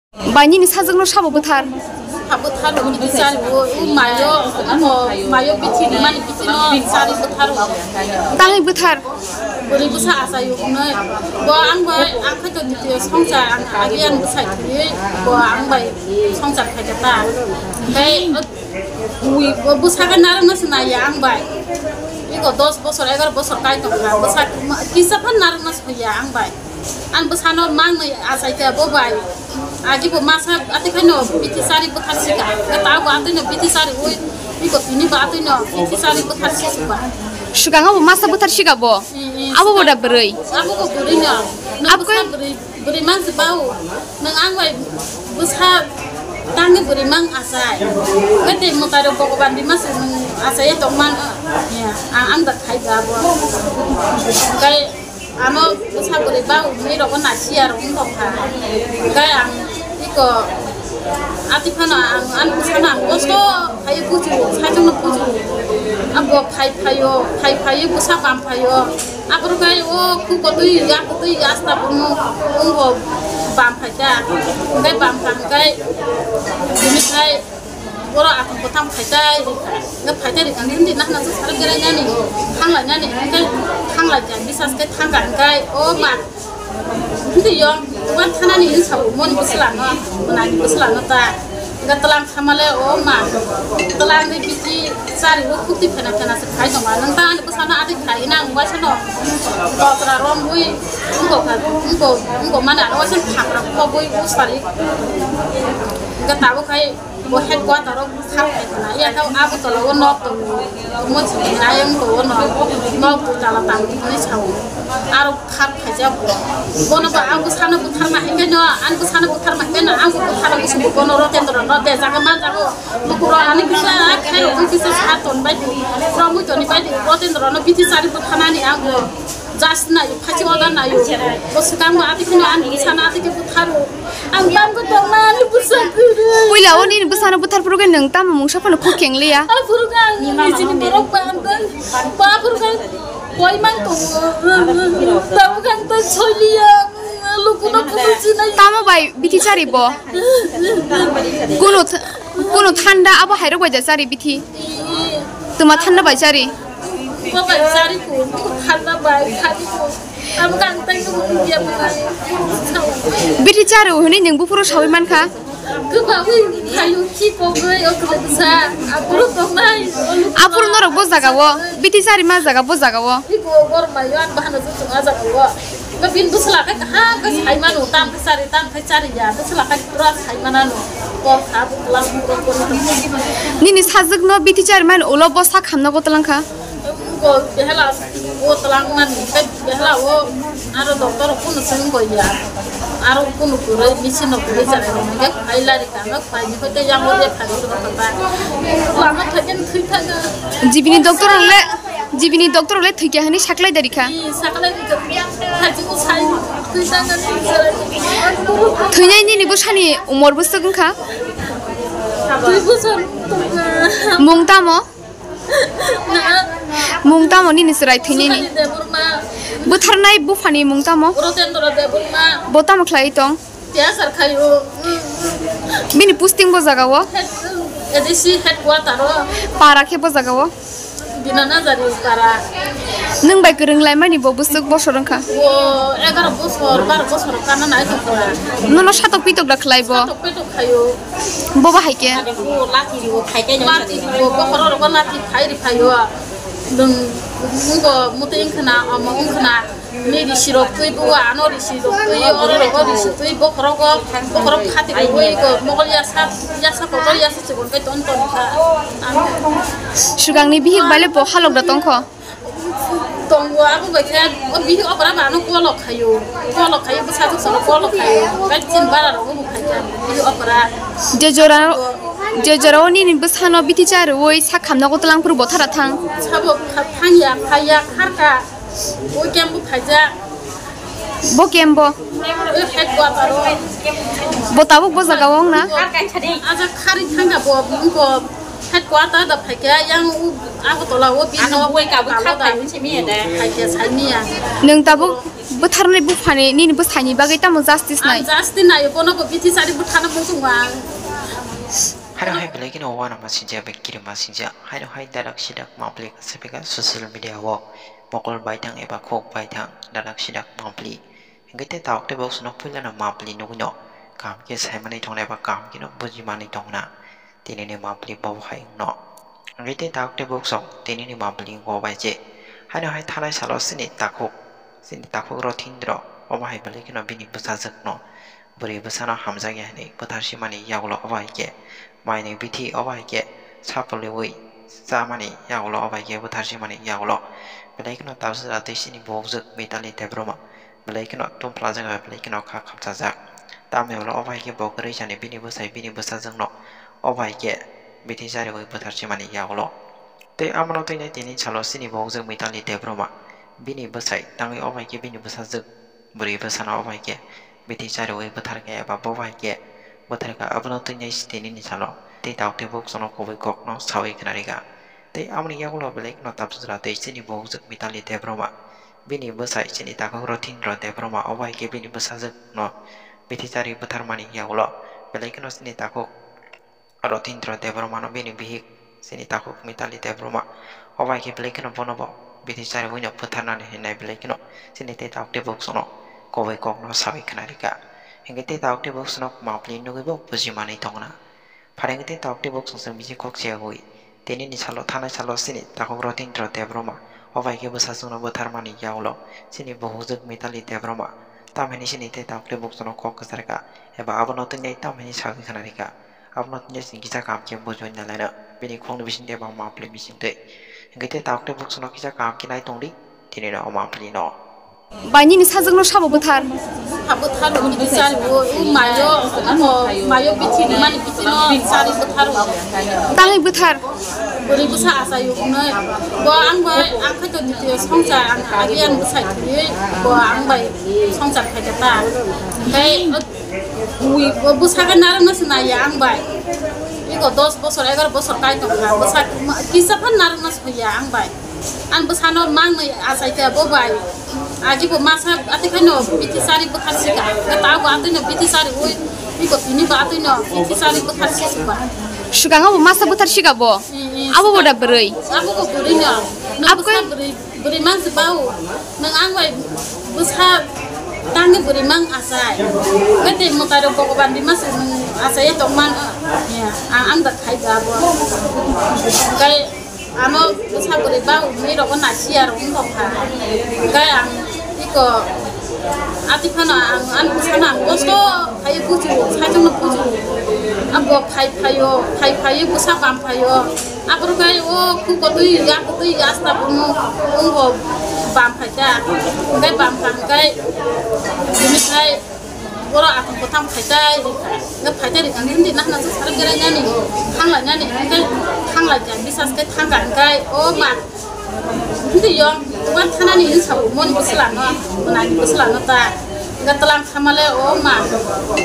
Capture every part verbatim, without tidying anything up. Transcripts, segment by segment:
Bai nini sajwkno sabo bwthar? Sabo bwthar o, bini sari o, o mayo, o mayo bithi ni mani bithi no sari bwthar o. Tamni bwthar? Bwrwi bwsa achai o hwnwi. Bo ang bai, ang khai to ditiyo songchar, ang agi ang bwsai thwiwi, bo ang bai songchar khai kha ta. Tei o, o bwsa khe narwkna se naiya ang bai. Iko dos bosor, egar bosor kai tong kha, bwsa kisa phan narwkna se hoiya ang bai. Ang bwsano mangnwi achaikha bo bai. Agi bo masa atwi khaino bithi sari bwthar sika. Khe ta bo atwino bithi sari ui, iko tini bo atwino bithi sari bwthar sika. Swkango bo masa bwthar sika bo? Mm, mm, abo bo da bwrwi? Abo bo bwrwi no. Nang bwsa bwrwi, bwrwi mang se bao. Nang ang bai bwsa tangni bwrwi mang achai. Khe tei mwtai rok Bhogoban ri masa nang achai tong man. Ya, ang, ang da khai ba bo. Kai Ano bwsa bwrwi ba wngnai rogo nasiya rok wng tong kha. Hwnkhe ang iko ati phano ang ani bwsano ang kosto phaiwi buju, saichungno buju. Abo phai phaio, phai phaiwi bwsa bam phaio. Aphuru khai o khu kotwi ya kotwi ya asta bono wngbo bam phaikha. Hwnkhe bam kha hwnkhe bini khai Borok akhong kwthang phaitai rikha. Hwnkhe phaitai rikha hwnkhe nahna swk sari berai nani, thang lai nani, hwnkhe thang lai kha, bisas khe thang kha, hwnkhe o ma, hwnkhe yo, uan thanani hwnwi sao, moni bwsla no, mwnani bwsla no ta. Hwnkhe twlang khamale o ma, twlang ni bithi chari o khukti phena phena se khai tongma. Nwng ta ani bwsano adi khai nang, uaisano kotra romwi, wngkok kha, wngkok, wngkok mani ano uaisano thapra khobwi usari. Hwnkhe tabuk khai Bo headquarter o khap khai khna. Ya tau abo tola o nok tongo. Mo chini ayang to o nok. Nok to tala tang ni sao. Aro khap khai ja bo. Bono ba ang bwsano butharma hai khe no, ang bwsano butharma hai khe no, ang bwsano bwswk bono Rotendra no de jaga ma jago. Bukuro ani kisa khai o kisa sa ton bai di. Pro mui toni bai di Rotendra no bithi sari buthanani ang bo. Just nayo, phachi order nayo. Bo swkang bo ati kheno ani bwsano ati khe butharo. Ang bam khe tongma ani bwsa kwrwi. Puila o nini bwsano buthar phuru khe nwng tamo mungsa phano khuk keng liya? Aphuru khe ang nini chini borok bam tong. Ba aphuru khe koi mang tongo. Tabuk ang tei soi liya. Lukuno phuru sinai. Tamo bai bithi chari bo? Kuno th-, kuno thanda abo hairok bai ja chari bithi? Tuma thanda bai chari? Bo bai chari ko, thanda bai chari ko. Abo kang tai ko ya bai. Bithi chari hwnwi nwng buphuru sawi mankha? Kwbawi khayu khi kogwi o kwlwksa. Aphuru tongnai. Aphuru norok bo jaga o. Bithi chari ma jaga bo jaga o. Iko gor mayo an bahana jotong a jaga o. Ba bin bwsla khe kaham khe sai mano, tam khe chari, tam khe chari ya, bwsla khe pura sai manano. Ko sa bwsla bwsla ko. Nini sajwkno bithi chari mani ulo bo sak hamna go twlang kha? Ko behela o twlang mani, khe behela o aro doctor kuno swng go ya. Aro kuno kwrwi machine no kwrwi chari no khe phai lari kha, no phai ni khe yang o le phai ro kha ba. Lama thai khe thwi tha ga. Jibini doctor le Jibini doctor le thwikya hwnwi saklai dari kha. Saklai dari kha. Thajingo sai, thwi tangani. Thwinai nini bwsani umor bwswk wngkha? Dui bosor tongkha. Mung tamo? Na. Mung tamo nini chwrai thwinani? Sukhani Debbarma. Bwtharnai buphani mung tamo? Rotendra Debbarma. Bo tamo khlai tong? Cancer khaio. Bini posting bo jaga o? Head, A D C headquarter o. Para khe bo jaga o? Bina Nazari para. Nwng bai kwrwng laimani bo bwswk bosor wngkha? Bo egaroh bosor, barah bosor kana nai tongkha. Nono satok pitok da khlai bo? Satok pitok khaio. Bo bahai khe? Bo lati riwo khai khe. Lati riwo, bokhorok rogo lati khai ri khaio. Nwng, nwng bo muti wngkhna, omo wngkhna. Ni risi rok twi bua ano risi rok twi oro rogo risi twi bokhorogo bokhorok khati rogwi go mogol yasa yasa kotor yasa chikon kai ton ton kha. Swkangni bihik bai le bo halok da tongkho. Tongo abo bai khe o bihik okra ba ano kolok khaio kolok khaio bwsa bwsa no kolok khaio bai chin bara rogo bo khai kha bihik okra. Je jora je jora o nini bwsano bithi cha rwui sak khamna go twlang phuru bo thara thang. Sabo kha thang ya phai ya khar kha. Bo kembo khaijak. Bo kembo? Bo headquarter o. Bo tabuk bo jaga o wng na? Aja khari thangkha bo, bo Headquarter da phaikha, yang u Agartala o bini nok buai kabwi kha palo da. Phaikha saimiya. Nwng tabuk bwtharnai buphani nini bwsaini bagwi tamo justice nai? Ang justice nai, bono bo bithi sari bwtharna muchungo ang. Haino hai belai kheno uanama singcha, bai kirima singcha. Haino hai darak sidak mapli kasabika social media o mokol baithang eba khok baithang darak sidak mapli. Hingke te tabuk tei bok swnok puilano mapli nugwino kaham khe saimanwi tongna eba kaham kheno bujimani tongna. Tinini mapli bo hai wngno. Hingke te tabuk tei bok song tinini mapli wngkha bai je. Haino hai thanai salo chini takhuk, chini takhuk Rothindro obo hai belai kheno bini bwsajwkno bwrwi bwsano hamjakya hinwi bwtharsimani yagulo obo hai khe mainwi bithi obo hai khe sapulwi chamani yagulo obo hai khe bwtharsimani yagulo belai kheno tabswra tei chini buwkjwk Mitali Debbarma. Belai kheno tum phlajak bai belai kheno kha khapchajak. Tamni ulo obo hai khe bo kwrwi sani bini bwsai bini bwsajwkno obo hai khe bithi chariwi bwtharsimani yagulo. Tei abono twi nai tini salo chini buwkjwk Mitali Debbarma bini bwsai tangwi obo hai khe bini bwsajwk bwrwi bwsano obo hai khe bithi chariwi bwtharkha eba bobo hai khe bwtharkha abono twi nai tinini salo tei tabuk tei bok chwngno kubui kokno sawi khna rikha. Tei aboni yagulo belai kheno tabswra tei chini buwkjwk Mitali Debbarma. Bini bwsai chini takhuk Rothindro Debbarma obo hai khe bini bwsajwkno bithi chariwi bwtharmani yagulo belai kheno chini takhuk Rothindro Debbarmano bini bihik chini takhuk Mitali Debbarma obo hai khe belai kheno bono bo bithi chariwino bwtharnani hinwi belai kheno chini tei tabuk tei bok chwngno kubui kokno sawi khna rikha. Hingke tei tabuk tei bok chwngno mapli nugwi bo bujimani tongna. Pharengo tei tabuk tei bok chwng chwng bisi kok chayagwi. Tinini salo thanai salo chini takhuk Rothindro Debbarma obo hai khe bwsajwkno bwtharmani yagulo chini buwkjwk Mitali Debbarma tamhini chini tei tabuk tei bok chwngno kok kwcharkha eba abono twi nai tamhini sagwi khna rikha. Abono twi nai chini kisa kaham khe bujui nalaino bini khokni bisingtwi eba mapli bisingtwi. Hingke tei tabuk tei bok chwngno kisa kaham khe nai tongdi. Tini no omo ampli no. Bai nini sajwkno sabo bwthar. Sabo bwthar o bini bwsari o, o mayo, o mayo bithi ni mani bithi no sari bwthar o. Tangwi bwthar. Bwrwi bwsa achaio hwnwi. Bo ang bai, ang khaito ditiyo songchar, ang agi ang bwsai thwiwi, bo ang bai songchar khaikha ta. Tei o bwsa khe narwkna se naiya ang bai. Iko dos bosor, egar bosor kai tongkha. Bwsa kisa phan narwkna se hoiya ang bai. Ang bwsano mangnwi achaikha bo bai. Ajibo masa atwikhaino bithi sari bwthar sika. Tabo atwino bithi sari ui. Iko tini ba atwino bithi sari bwthar sika. Swkango bo masa bwthar sika bo. Mm, mm, abo bo da bwrwi. Abo bo bwrwino. Abo bwsa bwrwi, bwrwi mansi bau. Nang ang bai bwsa tangwi bwrwi mang achai. Kete mwtai rok Bhogoban bima se nang achai tongman. Ya, ang, ang da khai da bo. Kai Ano bwsa bwrwi ba uni rogo nasi aro wng tongkha. Hwnkhe ang iko ati phano ang ani bwsano ang kosto phaiwi buchu, saichungno buchu. Abo phai phaio, phai phaiwi bwsa bam phaio. Aphuru khe o khu kotwi ya kotwi ya asta bono wngbo bam phaikha. Hwnkhe bam kha hwnkhe bini khai Borok athang kotham phaitai rikha. Hwnkhe phaitai rikha, hindi nahna se sarok gerainani, thanglainani, hwnkhe thanglaikha, bisas khe thangkha, hwnkhe o ma, hindi yong, uan thanani hinwi sao, moni bwswlano, mwnani bwswlano ta. Hwnkhe twlang khamale o ma,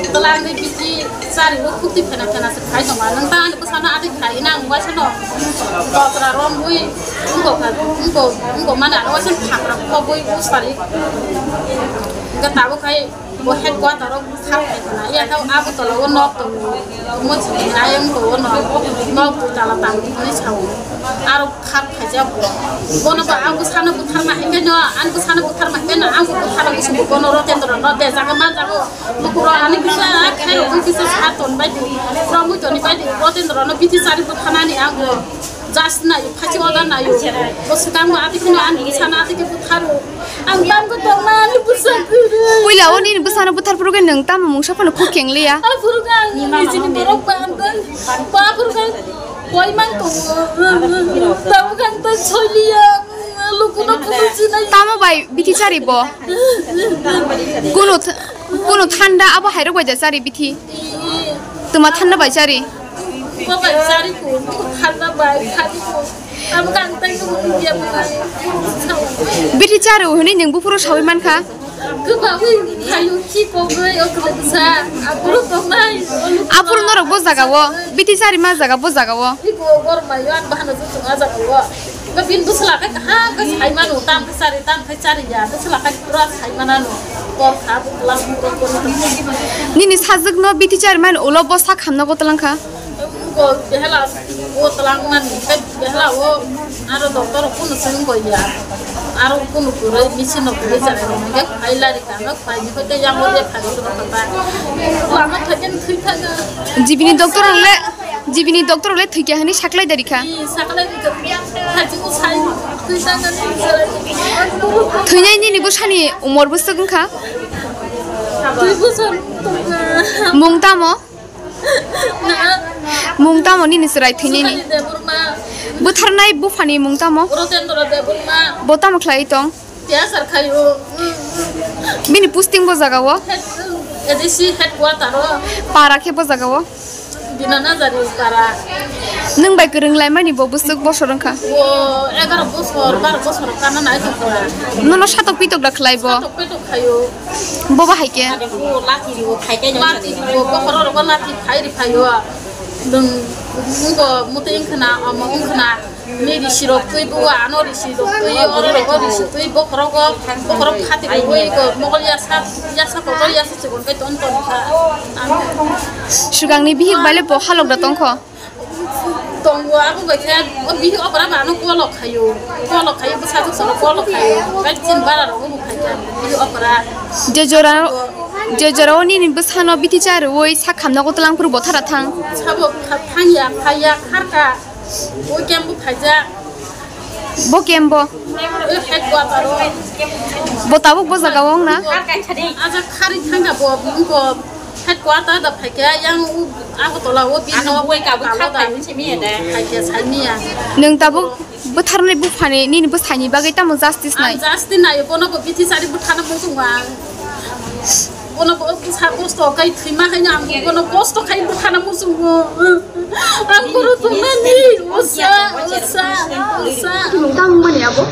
twlang de bithi chari o khukti phena phena se khai tongma. Nwng ta ani bwsano adi khai nang waisano, bokhra romwi, wngkha, wngkha, wngkha mani ano waisano thapra khobwi usari. Hwnkhe tabuk khai Bo headquarter o khap khai khna. Ya tau abo tola o nok tongo. Mo chini ayang ko o nok. Nok dui tala tang ni sao. Aro khap khai ja bo. Bono ba ang bwsano bwtharma hingke no, ang bwsano bwtharma hingke no, ang bwtharma bwsano bono Rotendra no de jaga ma jago. Lukuro ani kisa khai ro kisa sa ton bai di. Pro mu toni bai di. Rotendra no bithi sari bwtharnani ang bo. Just nayo, phachi order nayo. Bo swkang bo ati kheno ani bwsano ati khe bwtharo. Ang tam ko tongma ani bwsa kwrwi. Puila o nini bwsano bwthar phuru khe nwng tamo mungsa phano khuk keng liya. A phuru khe ang nijini borok ba ang tang. Ba phuru khe koi mang tongo. Tamo khe ang tang soi liya. Lukuno phuru sinai. Tamo bai bithi chari bo. Kuno th-, kuno thanda abo hairok bai ja chari bithi. Tuma thanda bai chari. Bo bai chari ko, thanda bai chari ko. Abo kang tai ko ya bo. Bithi charu hwnwi nwng buphuru sawi mankha. Kwbawi thaio khi kok bai o kwlai bwsa. Aphuru tongnai. Aphuru norok bo jaga o, bithi chari ma jaga bo jaga o. Iko gorma yo ang bahano jotong a jaga o. Ko bin bwsla khe kaham khe sai mano, tam khe chari, tam khe chari ya. Bwsla khe pura sai manano. Kor kha bwsla bwsla. Nini sajwk no bithi chari man ulo bo sak hamna go tlang kha. Ko behela o tlang man khe behela o aro doctor kuno seng go ya. Aro kuno pura machine no pura chari no khe ai lari. Jibini doctor le, jibini doctor le thwikya hani saklai dari kha. Thwinai nini bwsani umor bwswk wngkha? Mung tamo? Mung tamo nini chwrai thwinani? Bwtharnai buphani mung tamo? Bo tamo khlai tong? Tiasar khayo. Bini posting bo jaga o? Head, A D C headquarter o. Para khe bo jaga o? Bina Nazari para. Nwng bai kwrwng laimani bo bwswk bosor wngkha? Bo egaro bosor, baro bosor kana nai tongkha. Nono satok pitok da khlai bo? Satok pitok khayo. Bo bahai khe? Bo lati riwo khai khe. Lati riwo, bokhoro rogo lati khai ri khayo. Nwng, nwng bo muti wngkhna, omo wngkhna. Ni risi rok twi bua ano risi rok twi oro rogo risi twi bokhorogo bokhorok khati rwi ko mogol yasa yasa kotor yasa chikon kai ton ton kha. Sugang ni bihik bale bo halok da tongkho. Tongo abo bai khe o bihik okra ba ano kolok khayo. Kolok khayo bwsa bwsa kolok khayo. Kai chin bara rogo bo khai kha bihik okra. Je jora je jora o nini bwsano bithi cha rwi sak khamna ko tlang phuru bothara thang. Sabo kha thang ya kha ya khar kha. Bo kembo phaijak. Bo kembo? Headquarter o. Bo tabuk bo jaga o wng na? Aja khari thangka bo, bo headquarter da phaikha, yang u Agartala o bini nok buai kabo kha phai misi miya da. Phaikha, sai miya. Nwng tabuk bwtharnai buphani, nini bwsaini bagwi tamo justice nai? Ang justice nai, bono bo bithi sari bwthana muchung ang. Bono bo sa kosto kai thwima hai ang bono kosto khai bwthana muchungo. Ang guru thumani usa usa usa. Tamo mani abo?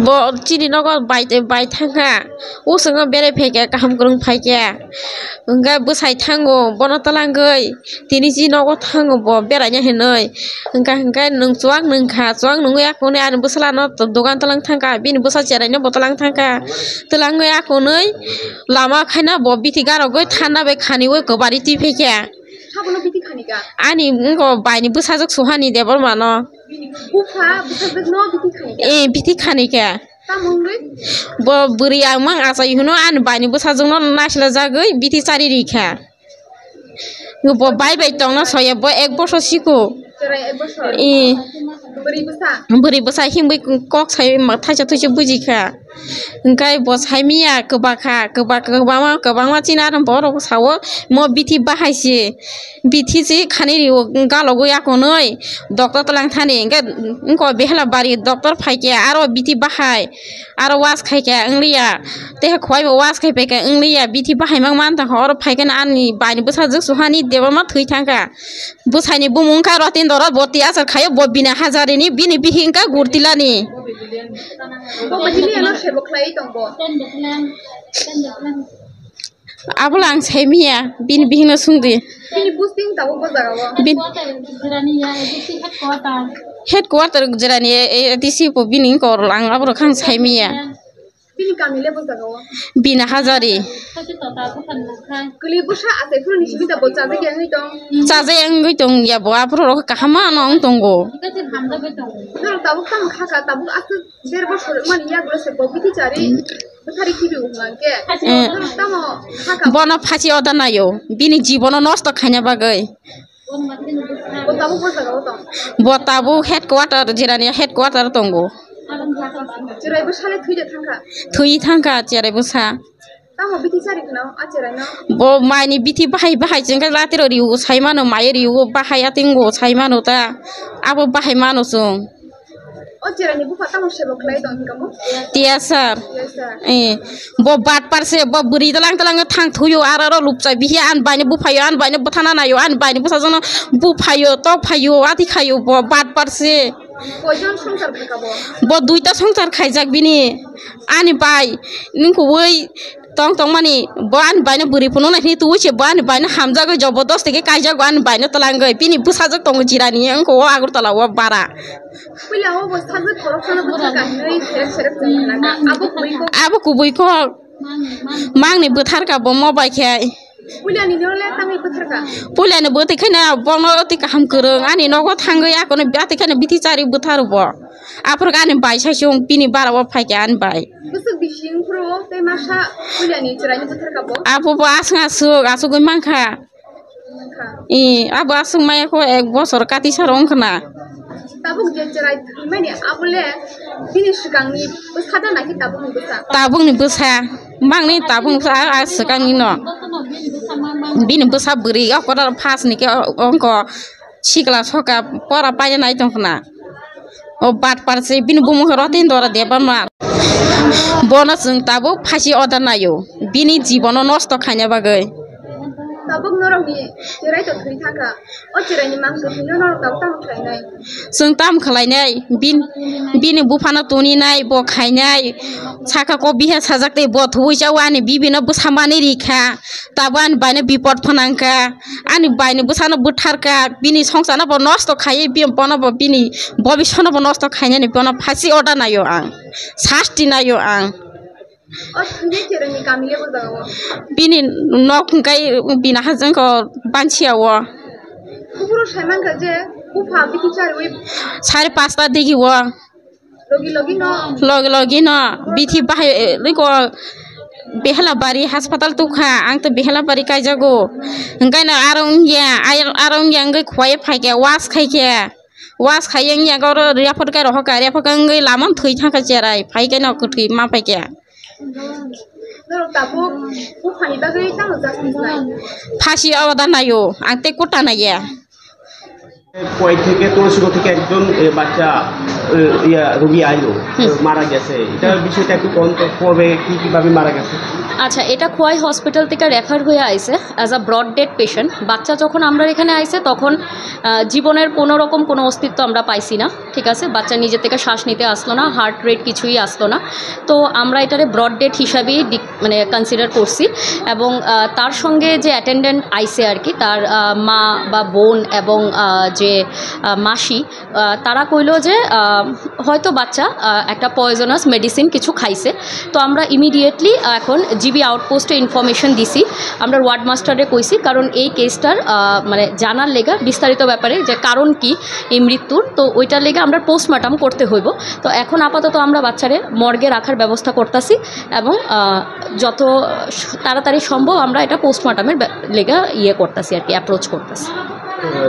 Bo chini nogo bai bai thangkha. Usungo berai phaikha kaham kwrwng phaikha. Hwnkhe bwsai thango bono twlangwi. Tini chini nogo thango bo beraina hinwi. Hwnkha hwnkhe nwng chuwak nwngkha, chuwak nwngwi akhunwi ani bwsala no dogan twlang thangkha, bini bwsa cherai no bo twlang thangkha. Twlangwi akhunwi lama khaina bo bithi garogwi thana bai khaniwi kwbari twi phaikha. Sabono bithi khanika? Ani wngkha baini bwsajwk suhani Debbarma no. Bupha bwsajwk no bithi khanika? Eh, bithi khanika. Tamo wngwi? Bo bwrwi ang mang achai hino ani baini bwsajwk no naisla jagwi bithi chari rikha. Bo bai bai tongna soya bo ek bosor siko. Chwrai ek bosor? Eh. Bwrwi bwsa? Bwrwi bwsa himwi kok sai ma thaisa thuisa bujikha. Hwnkhe bo saimiya kwbakha, kwbak-, kwbangma, kwbangma chini aro borok sao mo bithi bahai se. Bithi se khani rio galogwi akonwi doctor twlang thani. Hwnkhe wngkha behela bari doctor phaikhe aro bithi bahai. Aro wash khaikha wngliya, tei khwlai bo wash khai paikha wngliya, bithi bahai mang mantha kha, oro phaikhe ani baini bwsajwk suhani Debbarma thwi thangkha. Bwsaini bumung wngkha Rotindra, bo tiyachar khaio, bo Bina Hazari ni, bini bihi wngkha Gurtila ni. Bo bini ano sebo khlai tong bo. Abola ang saimiya, bini bihikno sungdi. Bini posting tabuk bo jaga o? Bin- Headquarter jerani A D C bo bini wngkha oro, ang aborok khe ang saimiya. Bini kami le bo jaga o? Bina Hazari. Kwlwi bwsa achai phuru ni simi da bo chajak ya wngwi tong? Chajak ya wngwi tong ya bo, aborok kaham ma no wng tongo. Norok tabuk tamo kha kha, tabuk aswk der bosor mani yagulo se bo bithi chari. Bwthari khibi wngkha hwnkhe. Eh. Tamo haka. Bono phachi oda naio, bini jibono nosto khaina bagwi. Bo tabuk bo jaga o tong? Bo tabuk headquarter, jirani headquarter tongo. Cherai bwsa le thwi de thangkha? Thwi thangkha cherai bwsa. Tamo bithi chari khna a cherai no? Bo maini bithi bahai bahai chengkha latiro riu sai mano, mayo riu bahai atingo sai mano ta. Abo bahai mano chwng. O cheraini bupha tamo sebo khlai tong hika mo? Tiya sir. Yes, sir. Eh, bo bat parse, bo bwrwi talang talang thang thuyo, ar aro lupchai bihi an baini buphayo, an baini bwthana nayo, an baini bwsajwkno buphayo, tok phayo, ati khayo, bo bat parse. Koijon songsar khaika bo? Bo duita songsar khaijak bini. Ani bai, nungkui tong tongmani bo ani baino bwrwi phunuknai hwnwi tubui se bo ani baino hamjagwi jobodosti khe kaijago ani baino twlangwi bini bwsajwk tongo jirani wngkha o Agartala o bara. Puila o bo sajwk khoroksano bwthar ka hinwi serep serep chwng khna kha. Abo kubui kok. Abo kubui kok. Mangni bwthar ka bo mo bai khe. Puilani no le tangwi bwthar ka. Puilani bwtwi khaina bono twi kaham kwrwng ani nogo thangwi akono bati khaina bithi chari bwthar bo. Aphuru ani bai saichung bini bara o phaikha ani bai. Bwswk bising phuru tei masa puilani chwraini bwthar ka bo. Abo bo aswk aswk aswkgwi mankha. Mankha. I abo aswk maya kho ek bosor kati sar wngkha na. Tabuk je chwrai thwimani abo le bini swkangni bwsa da naki tabukni bwsa? Tabukni bwsa, mangni tabukni bwsa a, a swkangni no. Bini bwsa bwrwi o kotor phas ni khe o, ongko sikla soka pora paina nai tongkhna. O bat par se bini bumung khe Rotindra Debbarma. Bono chwng tabuk phasi order naio. Bini jibono nosto khaina bagwi. Tabuk norokni cherai to thwi thangkha. O cheraini mang kwthwino norok tabuk tamo khlainai? Chwng tamo khlainai? Bin-, bini buphano tuninai, bo khainai. Saka ko biha sajak tei bo thuwi chao ani bibino bwsa mani rikha. Tabuk ani baino bipot phanangkha. Ani baini bwsano bwtharkha. Bini songsano bo nosto khaiwi bi-, bono bo bini bobiswano bo nosto khainani bono phasi order naio ang. Sasti naio ang. O thwinai cheroni kami le bo jaga o? Bini nok hwnkhe bini hajeng ko banchiya o. Kuburo sai mankha je bupha bithi chariwi. Sare pasta digi o. Logi logi no. Logi logi no. Bithi bahai, eh, riko Behelabari hospital tukha, ang to Behelabari kaijago. Hwnkhe no aro wngya, ai-, aro wngya wngwi khwlaiwi phaikhe, wash khaikhe. Wash khai wngya, oro refer khe rohorkha, refer khe wngwi lamano thwi thangkha cherai, phaikhe no kwthwi ma phaikhe. Norok tabuk buphani bagwi tamo justice nai? Phasi order naio, ang tei kota naiya. কয় থেকে তো শুরু থেকে একজন, এ, বাচ্চা, এ, ইয়া, রোগী আইলো, হুম। মারা গেছে। এটা বিষয়টা একটু তদন্ত করবে, কি কিভাবে মারা গেছে? আচ্ছা, এটা খোয়াই হসপিটাল থেকে রেফার হয়ে আইছে as a brought dead patient. বাচ্চা যখন আমরা এখানে আইছে তখন, আহ, জীবনের কোনো রকম কোনো অস্তিত্ব আমরা পাইছি না। ঠিক আছে, বাচ্চা নিজে থেকে শ্বাস নিতে আসলো না, হার্ট রেট কিছুই আসলো না। তো আমরা এটারে ব্রড ডেড হিসাবেই ডি-, মানে কনসিডার করছি। এবং, আহ, তার সঙ্গে যে অ্যাটেন্ডেন্ট আইছে আর কি, তার, আহ, মা বা বোন এবং, আহ, যে, আহ, মাসি, আহ, তারা কইলো যে, আহ, হয়তো বাচ্চা, আহ, একটা পয়জনাস মেডিসিন কিছু খাইছে। তো আমরা ইমিডিয়েটলি এখন জিবি আউটপোস্টে ইনফরমেশন দিছি, আমরা ওয়ার্ড মাস্টারে কইছি, কারণ এই কেসটার, আহ, মানে জানার লেগা বিস্তারিত ব্যাপারে যে কারণ কি এই মৃত্যুর, তো ওইটার লেগে আমরা পোস্টমর্টম করতে হইব। তো এখন আপাতত আমরা বাচ্চারে মর্গে রাখার ব্যবস্থা করতাছি এবং, আহ, যত তাড়াতাড়ি সম্ভব আমরা এটা পোস্টমর্টমের ব্যা-, লেগা ইয়ে করতাছি আর কি, অ্যাপ্রোচ করতাছি। আহ,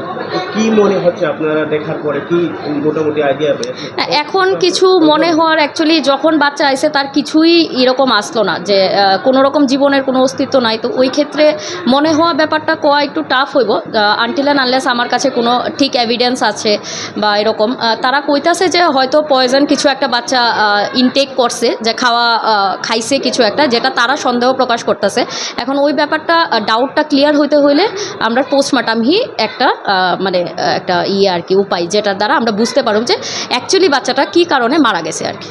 কি মনে হচ্ছে আপনারা দেখার পরে, কি মোটামুটি আইডিয়া পেয়েছেন? না, এখন কিছু মনে হওয়ার, অ্যাকচুয়ালি যখন বাচ্চা আইছে তার কিছুই এরকম আসলো না যে, আহ, কোনো রকম জীবনের কোনো অস্তিত্ব নাই। তো ওই ক্ষেত্রে মনে হওয়া ব্যাপারটা কওয়া একটু টাফ হইব, আহ, আনটিল অ্যান্ড আনলেস আমার কাছে কোনো ঠিক এভিডেন্স আছে বা এরকম। আহ, তারা কইতাছে যে হয়তো পয়জন কিছু একটা বাচ্চা, আহ, ইনটেক করছে, যে খাওয়া, আহ, খাইছে কিছু একটা, যেটা তারা সন্দেহ প্রকাশ করতেছে। এখন ওই ব্যাপারটা, আহ, ডাউটটা ক্লিয়ার হইতে হইলে আমরা পোস্টমর্টম হি একটা, আহ, মানে, আহ, একটা ইয়ে আর কি, উপায়, যেটার দ্বারা আমরা বুঝতে পারব যে অ্যাকচুয়ালি বাচ্চাটা কি কারণে মারা গেছে আর কি।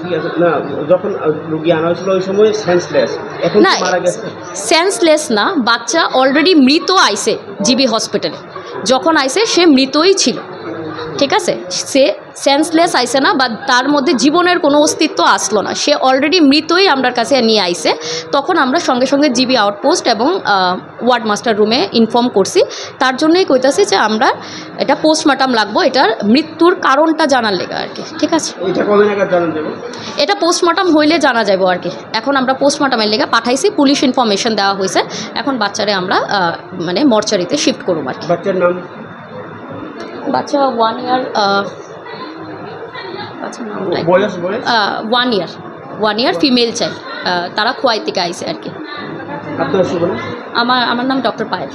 ঠিক আছে, না, যখন, আহ, রুগী আনা হয়েছিল ওই সময় সেন্সলেস, এখন কি না, মারা গেছে? সেন্সলেস না, বাচ্চা অলরেডি মৃত আইছে জিবি হসপিটালে। যখন আইছে সে মৃতই ছিল, ঠিক আছে? সে সেন্সলেস আইছে না, বা তার মধ্যে জীবনের কোনো অস্তিত্ব আসলো না, সে অলরেডি মৃতই আমরার কাছে নিয়ে আইছে। তখন আমরা সঙ্গে সঙ্গে জিবি আউটপোস্ট এবং, আহ, ওয়ার্ড মাস্টার রুমে ইনফর্ম করছি। তার জন্যই কইতাছি যে আমরা এটা পোস্টমর্টম লাগবো, এটার মৃত্যুর কারণটা জানার লেগে আর কি, ঠিক আছে? এটা কবে নাগাদ জানা যাবে? এটা পোস্টমর্টম হইলে জানা যাবো আর কি। এখন আমরা পোস্টমর্টমের লেগে পাঠাইছি, পুলিশ ইনফরমেশন দেওয়া হয়েছে। এখন বাচ্চারে আমরা, আহ, মানে মর্চারিতে শিফট করবো আর কি। বাচ্চার নাম? বাচ্চা ওয়ান ইয়ার, আহ, বাচ্চার নামটা একটু বয়স, বয়স? আহ, one year, one year female child. আহ, তারা খোয়াই থেকে আইছে আর কি। আপনার শুভ নাম? আমার, আমার নাম doctor Payel.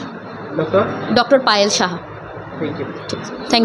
Doctor? Doctor Payel Saha. Thank you. ঠিক আছে, থ্যাংক ইউ।